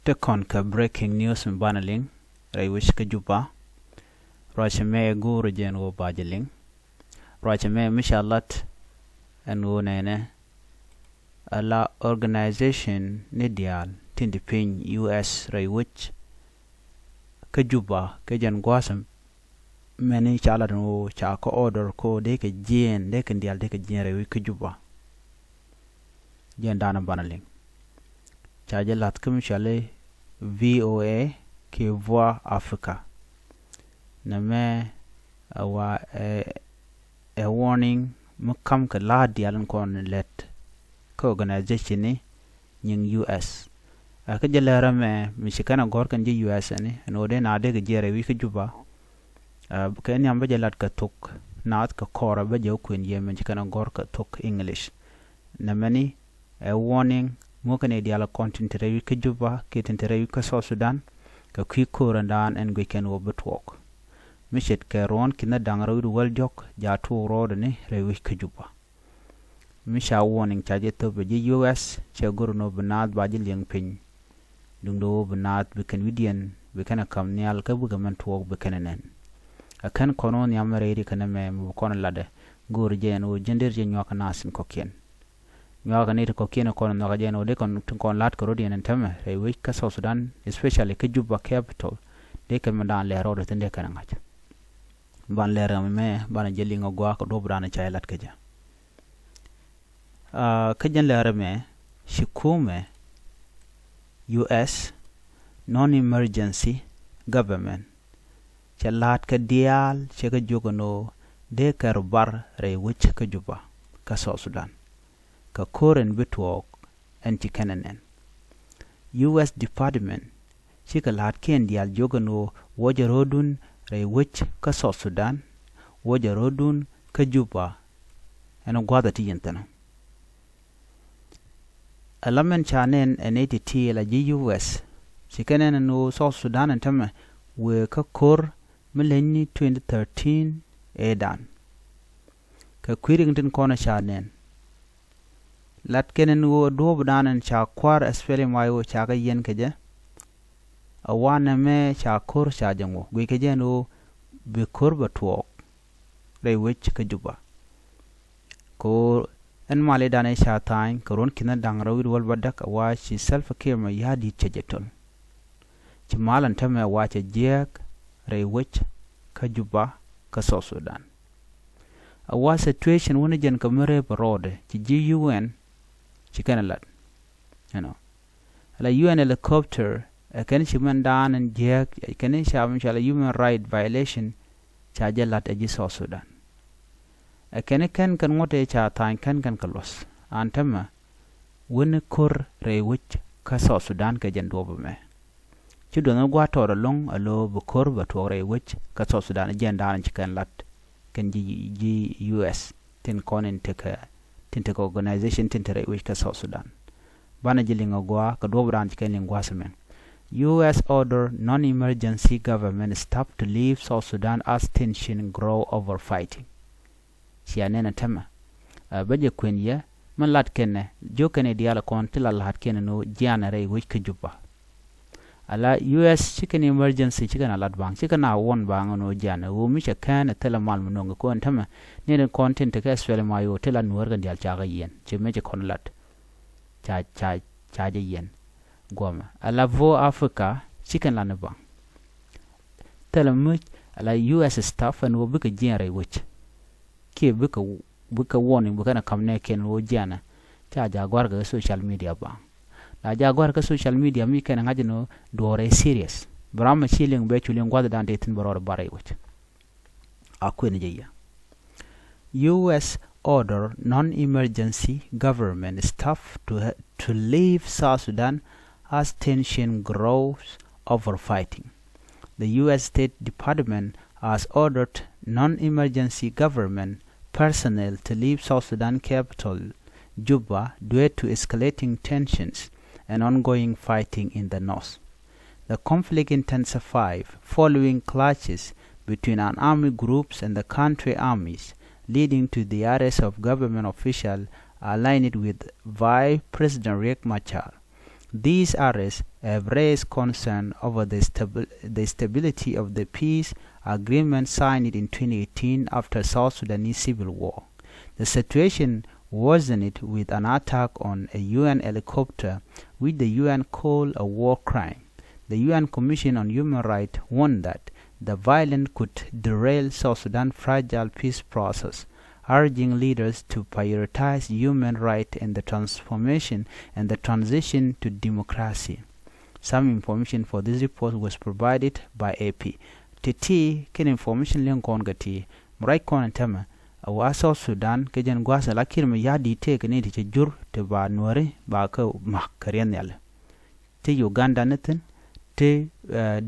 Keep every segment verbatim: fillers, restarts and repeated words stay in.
Te kɔn kɛ breaking news mi banɛ liŋ rɛy wec kä Juba. Ruacɛ mɛ go̱o̱rä jɛ ɛn ɣöö ba jɛ liŋ. Ruacɛ mɛ mi ca lat ɛn ɣöö nɛnɛ ala organization ni diaal tin te piny U S rɛy wec kä Juba kɛ jɛn gua̱a̱th mɛni ca lat ɛn ɣöö ca kɛ order kɛ ɣöö dee kɛ jiɛɛn, dee kɛ diaal dee kɛ jiɛɛn rɛy wec kä Juba. Jɛn da̱a̱n banɛ liŋ. Ca jɛ la̱th kä mi cɔali V O A kiɛ Voix Africa. Nɛmɛ ɛ wa ɛ, ɛ warning mi kam kɛ la̱a̱t diaal in kɔn lɛt kä organization ni nyiŋ U S. Ɛ kä jɛ lɛr ɛmɛ mi ci kɛn ɛ gɔ̱r kɛn ji̱ U S ɛni ɛn ɣöö dee na dee kɛ jiɛɛn rɛy wec kä Juba. Ɛ kɛ nhiam bä jɛ lat kɛ thok naath kɛ kɔrɛ bä jɛ wä kuën yɛ mi ci kɛn ɛ gɔ̱r kɛ thok English. Nɛmɛni ɛ warning muɔ̱kɛ ni diaal kɔn tin te rɛy wec kä Juba kiɛ tin te rɛy wec kä South Sudan kɛ kui̱ ko̱o̱rändan ɛn guic kɛn wä bi tuɔɔk. Mi ce̱tkɛ ruɔ̱n ki̱n da̱ŋ rɛw wi̱cdɛ wäl diɔ̱k ja̱ tuɔɔk rɔɔdɛ ni rɛy wec kä Juba. Mi ca warning ca jɛ thop ɛ ji̱ U S cɛ go̱r ɛn ɣöö bi naath ba ji̱ liɛŋ piny. Duundɛ ɣöö bi naath bi kɛn wi̱cdiɛn bi kɛn ɛ ka̱m nhial kä bikɛ mɛn tuɔɔk bi kɛn ɛ nɛn. Ɛ kɛn kɔn ɣöö nhiam rɛy ri kɛn ɛmɛ mi bi kɔn ɛ latdɛ go̱o̱r jɛ ɛn ɣöö ji̱n dee jɛ nyuak ɛ naath in kɔ̱kiɛn. Nyuak ɛ ni ti kɔ̱kiɛn ɛ kɔn ɛ nhɔk ɛ jɛ ɛn ɣöö dee kɔn tin kɔn la̱t kɛ rɔ̱diɛn ɛn täämɛ rɛy wec kä South Sudan, especially kä Juba capital. Dee kɛn mi daan lɛr rɔɔdɛ thi̱n dee kɛn ɛ ŋa̱c. Ban lɛr ɛmɛ banɛ jɛ liŋ ɛ gua̱a̱k kɛ duɔ̱ɔ̱pdan ca jɛ lat kä jɛ. Kä jɛn lɛr ɛmɛ ci kumɛ U S non-emergency government cɛ la̱a̱t kɛ diaal cɛ kɛ jiök ɛn ɣöö dee kɛ rɔ bar rɛy wec kä Juba kä South Sudan. Kɛ ko̱r in bi tuɔɔk ɛn ci kɛn ɛ nɛn. U S department cikɛ la̱a̱tkiɛn diaal jiök ɛn ɣöö wuɔcɛ ro̱o̱dun rɛy wec kä South Sudan, wuɔcɛ ro̱o̱dun kä Juba. Ɛn gua̱a̱th ɛ ti yɛn thi̱n ɔ. Ɛ la mɛn ca nɛn ɛ nɛy ti̱ti̱ la ji̱ U S ci kɛn ɛn ɛn ɣöö South Sudan ɛn täämɛ wëë kä ko̱r mi lenyni twenty thirteen ëëdan. Kɛ kui̱ riɛk tin kɔn ɛ ca nɛn lat kɛn ɛn ɣöö duɔ̱ɔ̱pdan ɛn ca kua̱r S P L M I O ca kɛ yiɛn kɛ jɛ. A wanɛ mɛ ca ko̱r ca jɛ ŋuɔ guic kɛ jɛ ɛn ɣöö bi ko̱r bɛ tuɔɔk rɛy wec kä Juba. Kɛ ɣöö ɛn malidan ɛ ca tha̱a̱ny kɛ ruɔ̱n ki̱n da̱ŋ rɛw wi̱cdɛ wäl bädäk a wa ci Salva Kiir Mayardit cɛ jɛ töl. Ci mal ɛn täämɛ a wa cɛ jiääk rɛy wec kä Juba kä South Sudan. A wa situation wun jɛn kɛ mi rep rɔɔdɛ ci ji̱ U N ci kɛn ɛ lat. You know. Ala U N helicopter ɛ kɛn ci mɛn daan ɛn jiääk ɛ kɛn ca mi cɔal a human right violation ca jɛ lat ɛ ji̱ South Sudan. Ɛ kɛn kɛn kɛn ŋuɔ̱t ɛ ca tha̱a̱ny kɛn kɛn kɛ luɔ̱th an täämɛ wun ko̱r rɛy wec kä South Sudan kɛ jɛn duɔ̱ɔ̱p ɛmɛ. Ci duɔth ni gua̱a̱th tɔɔt ɛlɔ̱ŋ a lo̱ bi ko̱r bɛ tuɔɔk rɛy wec kä South Sudan jiɛn daan ci kɛn lat kɛn ji̱ ji̱ U S tin kɔn in tekɛ tin tekɛ organization tin te rɛy wec kä South Sudan. Banɛ ji̱ liŋ a gua̱a̱ kɛ duɔ̱ɔ̱pdan ci kɛn liŋ gua̱a̱ cɛ mɛn. U S order non-emergency government staff to leave South Sudan as tension grow over fighting. Cia nɛn ɛ täämɛ. Ɛ bä jɛ kuën yɛ mi lat kɛnɛ jiök kɛnɛ diaal kɔn ti la la̱a̱t kɛnɛ ni ɣöö jianɛ rɛy wec kä Juba. Ala U S ci kɛn emergency ci kɛn a lat baŋ ci kɛn a wuɔn baŋ ni ɣöö jianɛ ɣöö mi cɛ kɛn ɛ thilɛ mal mi no̱ŋ kɛ kɔn täämɛ. Ni rin kɔn tin tekɛ S P L M I O ti la nuäär kɛn diaal ca kɛ yiɛn ci mëë ci kɔn lat. Ca ca ca jɛ yiɛn. Guɔmɛ ala Voix Africa ci kɛn la ni baŋ. Thilɛ mi ala U S staff ɛn ɣöö bikɛ jiɛn rɛy wec. Kiɛ bikɛ bikɛ warning bikɛ ni ka̱m nɛɛkiɛn ɣöö jianɛ. Ca ja̱ gɔ̱a̱r kɛ social media baŋ. La ja̱ gɔ̱a̱r kɛ social media mi kɛn ŋa̱c ni ɣöö duɔ̱ɔ̱r ɛ serious. Bi ram mi ci liŋ bɛ cu liŋ gua̱thdan tëë thi̱n bɛ rɔɔdɛ bar rɛy wec. A kuën jɛ yɛ. U S order non-emergency government staff to, to leave South Sudan as tension grows over fighting. The U S State Department has ordered non-emergency government personnel to leave South Sudan capital Juba due to escalating tensions and ongoing fighting in the north. The conflict intensified following clashes between an army groups and the country armies, leading to the arrest of government official aligned with Vice President Riek Machar. These arrests have raised concern over the, stabi- the stability of the peace agreement signed in twenty eighteen after South Sudanese civil war. The situation worsened with an attack on a U N helicopter, which the U N called a war crime. The U N Commission on Human Rights warned that the violence could derail South Sudan's fragile peace process, urging leaders to prioritize human rights and the transformation and the transition to democracy. Some information for this report was provided by A P. Ti ti kɛn information liŋ kɔn kɛ ti mi ruac kɔn ɛn tämɛ, a wa South Sudan kɛ jɛn gua̱a̱th ala Kiir Mayardit tëëkɛ ni ti cɛ jur ti ba Nuääri ba kä mak kɛ riɛn nhiali. Ti Uganda ni thi̱n, ti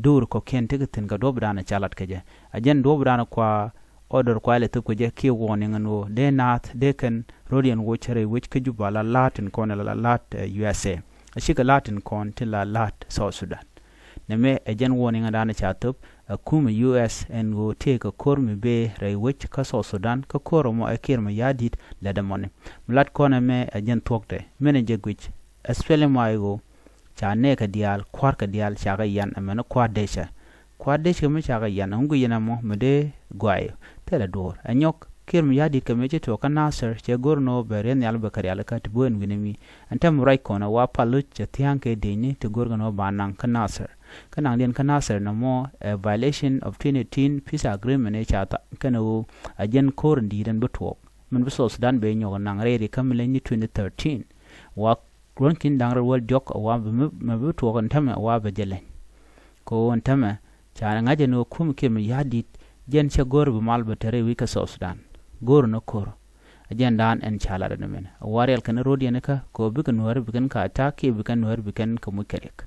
duur kɔ̱kiɛn ti kɛ thi̱n kɛ duɔ̱ɔ̱p dan ca lat kɛ jɛ. A jɛn duɔ̱ɔ̱p dan kua order kua ilɛ thop kɛ jɛ kiɛ warning ɛn ɣöö dee naath dee kɛn rɔ̱diɛn woc rɛy wec kä Juba la la̱a̱t in kɔn la la̱a̱t U S A. A cikɛ la̱a̱t in kɔn ti la la̱a̱t South Sudan. Nɛmɛ ɛ jɛn warning ɛn dan ca thop a kumɛ U S ɛn ɣöö tëëkɛ ko̱r mi bee rɛy wec kä South Sudan kä ko̱r ɛmɔ ɛ Kiir Mayardit lɛt ɛmɔni. Mi lat kɔn ɛmɛ ɛ jɛn thuɔ̱kdɛ mɛn ɛ jɛ guic. Especially ma i̱ ɣöö ca nɛɛkɛ diaal kua̱rkɛ diaal ca kɛ yan ɛmɛn kua̱r decä. Kua̱r dec kɛ mi ca kɛ yan ɛŋu guic ɛn ɛmɔ mi dee guay thilɛ duɔ̱ɔ̱r ɛ nyɔk Kiir Mayardit kɛ mi ci tuɔɔk kä Nasir cɛ go̱r ni ɣöö bɛ riɛth nhial bɛ kɛ rialikä ti bo̱o̱n wi̱ni mi. Ɛn tɛm ruac kɔn ɛ wa pal lo̱c cɛ thia̱a̱ŋ kɛ dëëcni ti go̱r kɛ ni ɣöö ba naŋ kä Nasir. Kä naŋdiɛn kä Nasir nɔmɔ ɛ violation of twenty eighteen peace agreement ëë ca tha̱a̱ŋ kɛn ɛ ɣöö a jɛn ko̱r in di̱i̱t ɛn bi tuɔɔk min bi South Sudan bɛ nyɔk naŋ rɛy ri kä mi leny ni twenty thirteen. Wa ruɔ̱n ki̱n da̱ŋ rɛw wäl diɔ̱k a wa mɛ bi tuɔɔk ɛn tämɛ a wa bɛ jɛ leny. Kɛ ɣöö ɛn tämɛ ca ŋa̱c ɛn ɣöö kum Kiir Mayardit jɛn cɛ go̱r bi mal bɛ te rɛy wi̱c kä South Sudan. Go̱r ni ko̱r a jɛn da̱a̱n ɛn ca lat ɛn mɛn a wa riɛl kɛn ro̱diɛn kä kɛ ɣöö bikɛ Nuääri bikɛn ka ta̱a̱ kiɛ bikɛn Nuääri bikɛn kɛ muc kɛ riɛk.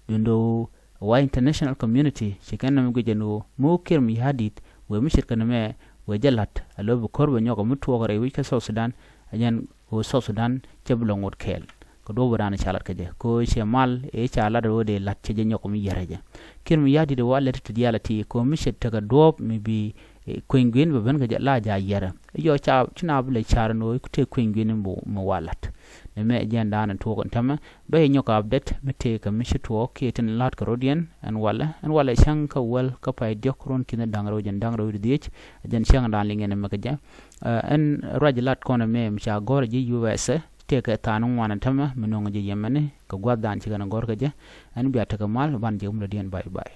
Duundɛ ɣöö a wa international community ci kɛn nɔmɔ guic ɛn ɣöö mi wä Kiir Mayardit wëë mi ce̱tkɛ nɛmɛ wëë jɛ la̱t a lo̱ bi ko̱r bɛ nyɔk ɛ mi tuɔɔk rɛy wi̱c kä South Sudan. A jɛn ɣöö South Sudan cɛ bi lɔ ŋot kɛɛl kɛ duɔ̱ɔ̱p dan ca lat kɛ jɛ kɛ ɣöö cɛ mal ëë ca lat ɣöö dee la̱t cɛ jɛ nyɔk mi yɛrɛ jɛ. Kiir Mayardit wa lɛt ti diaal a ti kɛ ɣöö mi cɛ tekɛ duɔ̱ɔ̱p mi bi kueny gui̱n bɛ ben kɛ jɛ la ja yɛrɛ. Yɔ ca ci na bi lɛ car ni ɣöö tëë kueny gui̱n mi wa la̱t. Nɛmɛ jɛn dan tuɔɔk ɛn tämɛ bɛ yɛ nyɔk update mi tëë kɛ mi ci tuɔɔk kiɛ tin la̱t kɛ ro̱diɛn ɛn walɛ ɛn walɛ cäŋ kä wäl kä pay diɔ̱k ruɔ̱n ki̱n da̱ŋ rɛw jɛn da̱ŋ rɛw di dhiec. Jɛn cäŋ dan liŋ ɛn mɛ kɛ jɛ. Ɛn ruac lat kɔn ɛmɛ mi ca gɔ̱r ji̱ U S A tëëkɛ tha̱a̱ŋ ŋuan ɛn tämɛ mi nöŋ ji̱ yɛmɛni kɛ gua̱th dan ci kɛn gɔ̱r kɛ jɛ. Ɛn bia tekɛ mal ban ji̱ kä mi lɔ diɛn bay bay.